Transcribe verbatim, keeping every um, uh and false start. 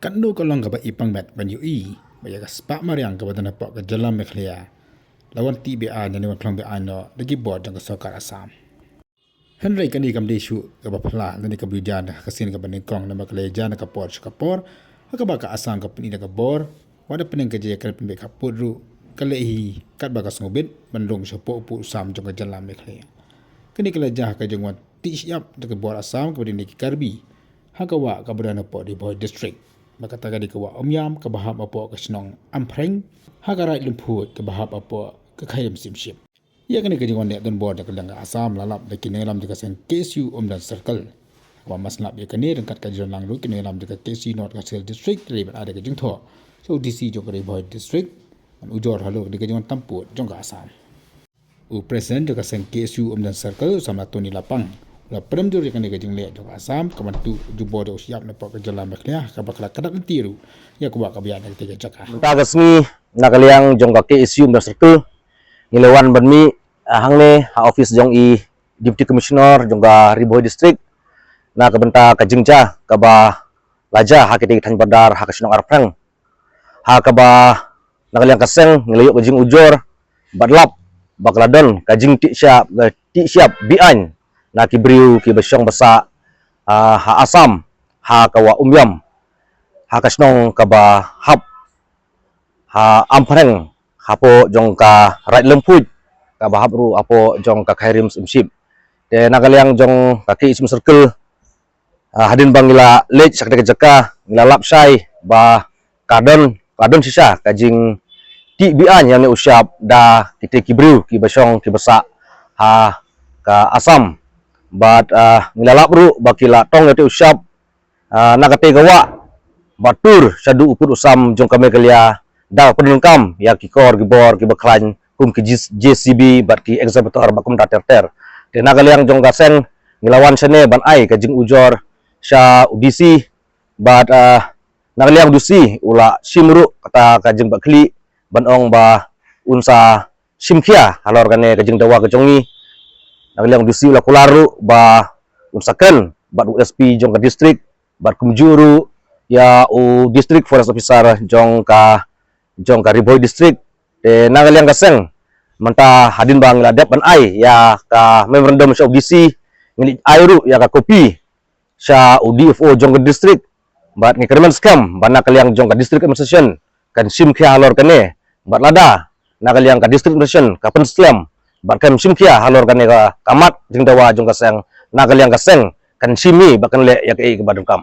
Katno ka long kaba i pang met ban ïohi ba ïa ka spah mariang kaba don hapoh ka jylla Meghalaya la wan tih beaiñ ne wan khlong beaiñ noh da ki bor jong ka sorkar Assam. Hynrei kane kam dei shuh kaba phylla lane kaba ïohi na ka sien kaba nyngkong namar ka la ïa jia na ka por sha ka por ha kaba ka Assam ka pyni da ka bor, wat da pyneng ka jia ka pynbeit khappud ruh ka leh hi katba ka sngewbit ban rung shapoh u pud u sam jong ka jylla Meghalaya. Kane ka la jia ha ka jingwan tih shyiap da ka bor Assam kaba dei na ki Karbi ha ka wah kaba don hapoh Ri Bhoi District. Ba kata ka dei ka wah Umiam kaba hap hapoh ka shnong Amphreng ha ka Raid Lymphuid kaba hap hapoh ka Khyrim Syiemship. Ïa kane ka jingwan leh donbor da ka liang ka Assam la lap da ki nongïalam jong ka seng K S U Umdan Circle. Kaba mas lap ïa kane ryngkat ka jingwan lang ruh ki nongïalam jong ka K S U North Khasi Hills District, ki dei ban ai da ka jingthoh sha u D C jong ka Ri Bhoi District ban ujor halor kane ka jingwan tam pud jong ka Assam. U President jong ka seng K S U Umdan Circle, u Samla Tony Lapang, u la prem jur ïa kane ka jingleh jong ka Assam kaba tuh jubor jong u shyiap napoh ka jylla Meghalaya kaba ka la kdap lynti ruh ïa ka wah kaba ïaid na katei ka jaka. Mynta ka sngi na ka liang jong ka K S U Umdan Circle ngi la wan ban mih, ah, hangne ha office jong i Deputy Commissioner jong ka Ri Bhoi District na ka bynta ka jingjia kaba la jia ha katei ka thaiñ Bardar ha ka shnong Amphreng. Ha kaba na ka liang ka seng ngi la ïoh ka jingujor bad lap ba ka la don ka jingtih shyiap, ka tih shyiap beaiñ na ki briew kiba shong ba sah, ah, ha Assam ha ka wah Umiam ha ka shnong kaba hap ha Amphreng hapoh jong ka Raid Lymphuid kaba hap ruh hapoh jong ka Khyrim Syiemship. Te na ka liang jong ka K S U Umdan Circle, ah, hadien ba ngi la leit sha katei ka jaka ngi la lap shai ba ka don, ka don shisha ka jingtih beaiñ ïa une u shyiap da kitei ki briew kiba shong kiba sah ha ka Assam. Bad, ah, ngi la lap ruh ba ki la tong ïa utei u shyiap, ah, na katei ka wah ba tur shaduh u pud u sam jong ka Meghalaya da ka pyndonkam ïa ki kor ki bor kiba khlaiñ kum ki J-, J C B bad ki excavator bad kumta ter ter. Te na ka liang jong ka seng ngi la wan shane ban ai ka jingujor sha u D C bad, ah, na ka liang u D C u la shim ruh kata ka jingbatkhlieh ban ong ba un sa shim khia halor kane ka jingdawa ka jong ngi. Na ka liang u D C u la kular ruh ba un sa kren bad u S P jong ka district bad kumjuh ruh ïa u District Forest Officer jong ka, jong ka Ri Bhoi District. Te na ka liang ka seng mynta hadien ba ngi la dep ban ai ïa ka memorandum sha u D C ngi ai ruh ïa ka copy sha u D F O jong ka district. Bad ngi kyrmen skhem ba na ka liang jong ka district administration kan shim khia halor kane. Bad lada na ka liang ka district administration ka pynslem bad kan shim khia halor kane ka, ka mat jingdawa jong ka seng, na ka liang ka seng kan shim hi bad kan leh ïa kaei kaba donkam.